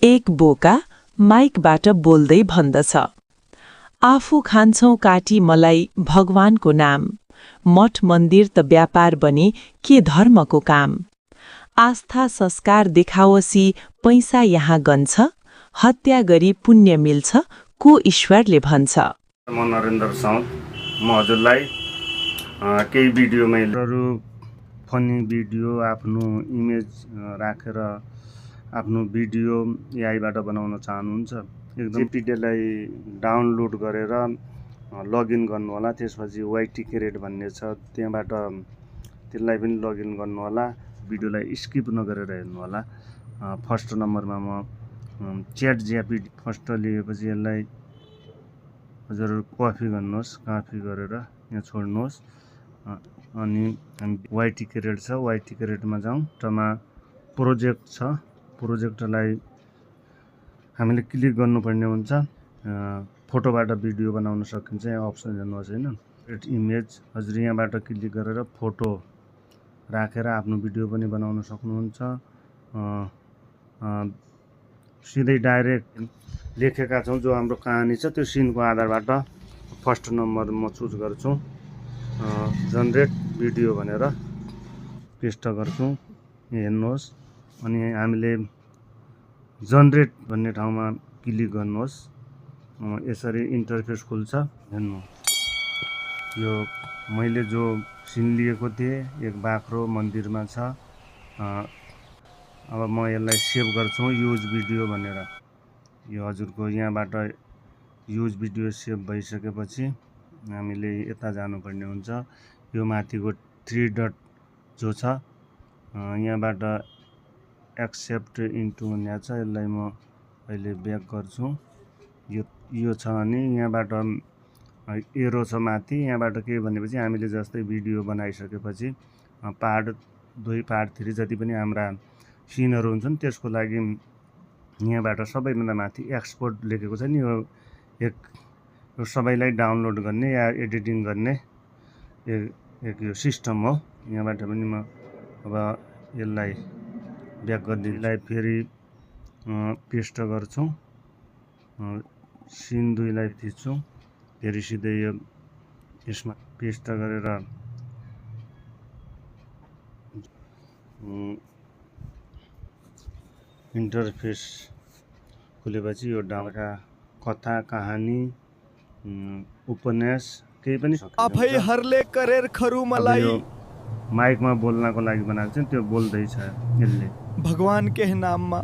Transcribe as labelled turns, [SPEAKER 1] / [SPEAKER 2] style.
[SPEAKER 1] एक बोका माइकबाट बोल्दै भन्दछ, आफू खान्छौ काटी मलाई भगवानको नाम, मठ मन्दिर त व्यापार बने के धर्मको काम। आस्था संस्कार देखावसी पैसा यहाँ गन्छ, हत्या गरी पुण्य मिल्छ को ईश्वरले भन्छ।
[SPEAKER 2] म नरेन्द्र साउद, म हजुरलाई केही भिडियोमा फनी भिडियो आफ्नो इमेज राखेर आफ्नो भिडियो एआईबाट बनाउन चाहनुहुन्छ, एकदम पिडिएफलाई डाउनलोड गरेर लगइन गर्नु होला। त्यसपछि वाइटी क्रेड भन्ने छ, त्यहाँबाट त्यसलाई पनि लगइन गर्नु होला। भिडियोलाई स्किप नगरेर हेर्नु होला। फर्स्ट नम्बरमा म च्याट जिपिटी फर्स्ट लिएपछि यसलाई हजुर कपी गर्नुहोस्, कपी गरेर यहाँ छोड्नुहोस्। अनि हामी वाइटी क्रेड छ, वाइटी क्रेडमा जाउँ। टमा प्रोजेक्ट छ, प्रोजेक्टलाई हामीले क्लिक गर्नुपर्ने हुन्छ। फोटोबाट भिडियो बनाउन सकिन्छ, यहाँ अप्सन हेर्नुहोस् होइन, एड इमेज। हजुर यहाँबाट क्लिक गरेर फोटो राखेर आफ्नो भिडियो पनि बनाउन सक्नुहुन्छ। सिधै डाइरेक्ट लेखेका छौँ जो हाम्रो कहानी छ त्यो सिनको आधारबाट फर्स्ट नम्बर म चुज गर्छु, जनरेट भिडियो भनेर पेस्ट गर्छु। हेर्नुहोस्, अनि हामीले जनरेट भन्ने ठाउँमा क्लिक गर्नुहोस्। यसरी इन्टरफेस खुल्छ। हेर्नु, यो मैले जो सिन लिएको थिएँ एक बाख्रो मन्दिरमा छ। अब म यसलाई सेभ गर्छु, युज भिडियो भनेर। यो हजुरको यहाँबाट युज भिडियो सेभ भइसकेपछि हामीले यता जानुपर्ने हुन्छ। यो माथिको 3 डट जो छ यहाँबाट एक्सेप्ट इन्टु भन्ने छ, यसलाई म अहिले ब्याक गर्छु। यो छ अनि यहाँबाट एरो छ माथि, यहाँबाट के भनेपछि हामीले जस्तै भिडियो बनाइसकेपछि पार्ट 2 पार्ट 3 जति पनि हाम्रा सिनहरू हुन्छन् त्यसको लागि यहाँबाट सबैभन्दा माथि एक्सपोर्ट लेखेको छ नि, यो सबैलाई डाउनलोड गर्ने या एडिटिङ गर्ने एक यो सिस्टम हो। यहाँबाट पनि म अब यसलाई ब्याक गरिदिँदै फेरि पेस्ट गर्छु, सिन 2 लाई थिच्छु, फेरि सिधै यो यसमा पेस्ट गरेर इन्टरफेस खुलेपछि यो डाउनका कथा कहानी उपन्यास केही पनि माइकमा बोल्नको लागि बनाएको छ, त्यो बोल्दैछ यसले
[SPEAKER 3] भगवान के नाममा।